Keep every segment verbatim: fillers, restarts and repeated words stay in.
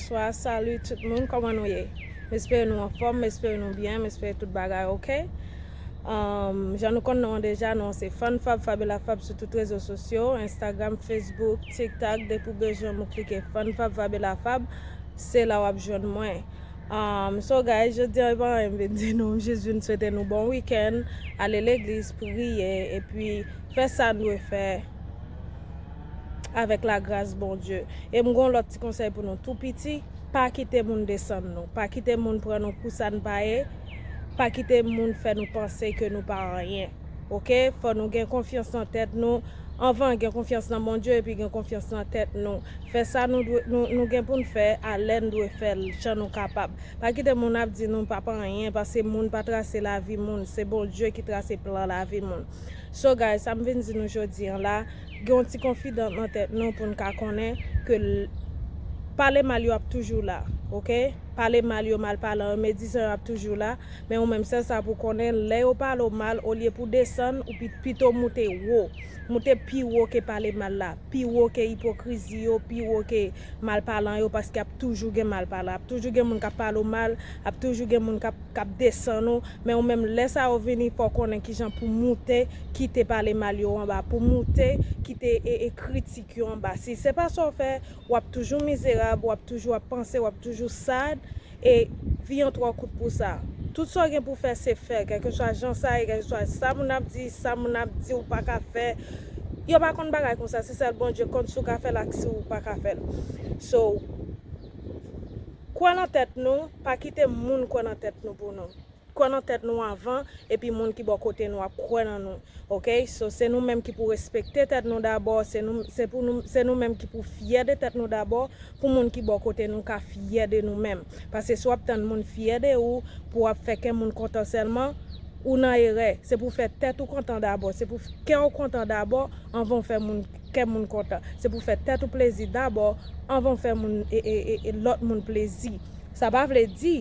Bonswa, salut tout moun, kòman nou ye? M espere nou anfòm, m espere nou byen, m espere tout bagay oke. Um, jan nou konn non an deja, non se Fann Fab, Fabiola Fab sou tout rezo sosyo, Instagram, Facebook, TikTok, depi w bezwen m ou klike Fann Fab, Fabiola Fab, se la w ap jwenn mwen. Um, so guys, jodi an e pa anyen m vin di nou, m jis vin swete nou bon wikenn, ale legliz, priye, epi fè sa n dwe fè avèk lagras Bondye. E m gon lòt ti konsèy pou nou tou piti, pa kite moun desann nou, pa kite moun pran nou pou sa n pa ye, pa kite moun fè nou panse ke nou pa anyen. Oke? Fò nou gen konfyans nan tèt nou. Anvan, gen konfyans nan Bondye epi gen konfyans nan tèt nou. Fè sa nou, dwe, nou, nou gen pou n fè a lè n dwe fè l, jan nou kapab. Pa kite moun ap di nou pa pa anyen, paske moun pa trase lavi moun, se Bondye ki trase plan lavi moun. So guys, sa m vin di nou jodi an la, gen yon ti konfidans nan tèt nou pou n ka konnen ke l, pale mal yo ap toujou la, oke? Pale mal yo, malpalan yo, medizan yo ap toujou la, men ou menm sèl sa pou konnen, lè yo pale w mal, olye pou desann, ou pi, pito moute wo. Moute pi wo ke pale mal la, pi wo ke ipokrizi yo, pi wo ke malpalan yo, paske ap toujou gen malpalan, ap toujou gen moun k ap pale w mal, ap toujou gen moun k ap, k ap desann ou, men ou menm lè sa yo vini, fò w konnen kijan pou moute, kite pale mal yo anba, pou moute, kite e, e kritik yo anba. Si se pa sa w fè, w ap toujou mizerab, w ap toujou ap panse, w ap toujou sad, e vi an twò kout pou sa. Tout sa w gen pou fè, se fè, kèlkeswa jan sa ye, kèlkeswa sa moun ap di, sa moun ap di ou pa ka fè. Yo pa konn bagay konsa, se sèl Bondye konn si w ka fè l ak si w pa ka fè l. So, kwè nan tèt nou, pa kite moun kwè nan tèt nou pou nou. Kwè nan tèt nou anvan, epi moun ki bò kote nou ap kwè nan nou. Oke? So, se nou menm ki pou respekte tèt nou dabò, se nou, se pou nou, se nou menm ki pou fyè de tèt nou dabò, pou moun ki bò kote nou ka fyè de nou menm. Paske si w ap tann moun fyè de ou, pou w ap fè kè moun kontan sèlman, ou nan erè. Se pou fè tèt ou kontan dabò, se pou kè w kontan dabò, anvan w fè moun, kè moun kontan. Se pou fè tèt ou plezi dabò, anvan w fè moun, e, e, e, e lòt moun plezi. Sa pa vle di,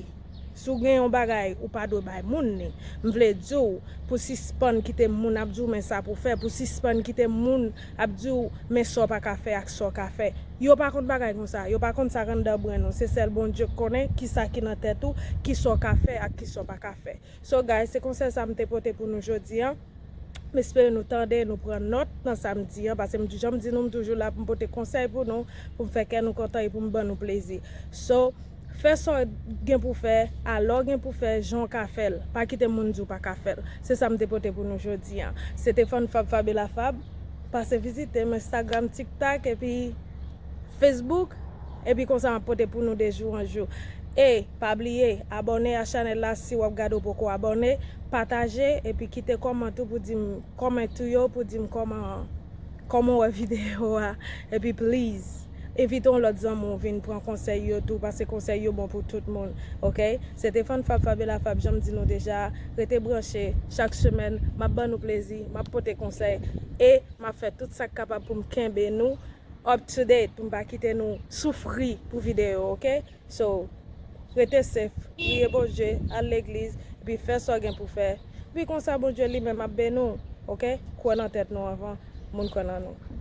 si w gen yon bagay, ou pa dwe bay moun li. M vle di w, pou sispann kite moun ap di w men sa pou fè, pou sispann kite moun ap di w men sa w pa ka fè ak sa w ka fè. Yo pa konn bagay konsa, yo pa konn sa k anndan bren nou. Se sèl Bondye k konnen kisa ki nan tèt ou, kisa w ka fè ak kisa w pa ka fè. So guys, se konsèy sa m te pote pou nou jodi an. M espere nou tande, nou pran nòt nan sa m di an, paske m, jan m di nou, m toujou la pou m pote konsèy pou nou, pou m fè kè nou kontan e pou m ban nou plezi. So, fè sa w gen pou fè, alò w gen pou fè, jan w ka fè l. Pa kite moun di w pa ka fè l. Se sa m te pote pou nou jodi an. Se te Fann Fab, Fabiola Fab. Pase vizite m Instagram, TikTok, epi Facebook. Epi konsa m ap pote pou nou de jou an jou. E pa bliye, abòne a chanèl la si w ap gade w poko abòne, pataje, epi kite kòmant ou pou di m, kòmant ou yo pou di m kòman, kòman w wè videyo a. Epi please, envite yon lòt zanmi w vin pran konsèy yo tou, paske konsèy yo bon pou tout moun. Oke? Se te Fann Fab, Fabiola Fab, jan m di nou deja, rete branche, chak semèn, m ap ban nou plezi, m ap pote konsèy, e m ap fè tout sa k kapab pou m kenbe nou up to date, pou m pa kite nou soufri pou videyo, oke? So, rete safe, priye Bondye, al legliz, epi fè sa w gen pou fè. Epi konsa Bondye li menm ap beni w, oke? Kwè nan tèt nou anvan moun kwè nan nou.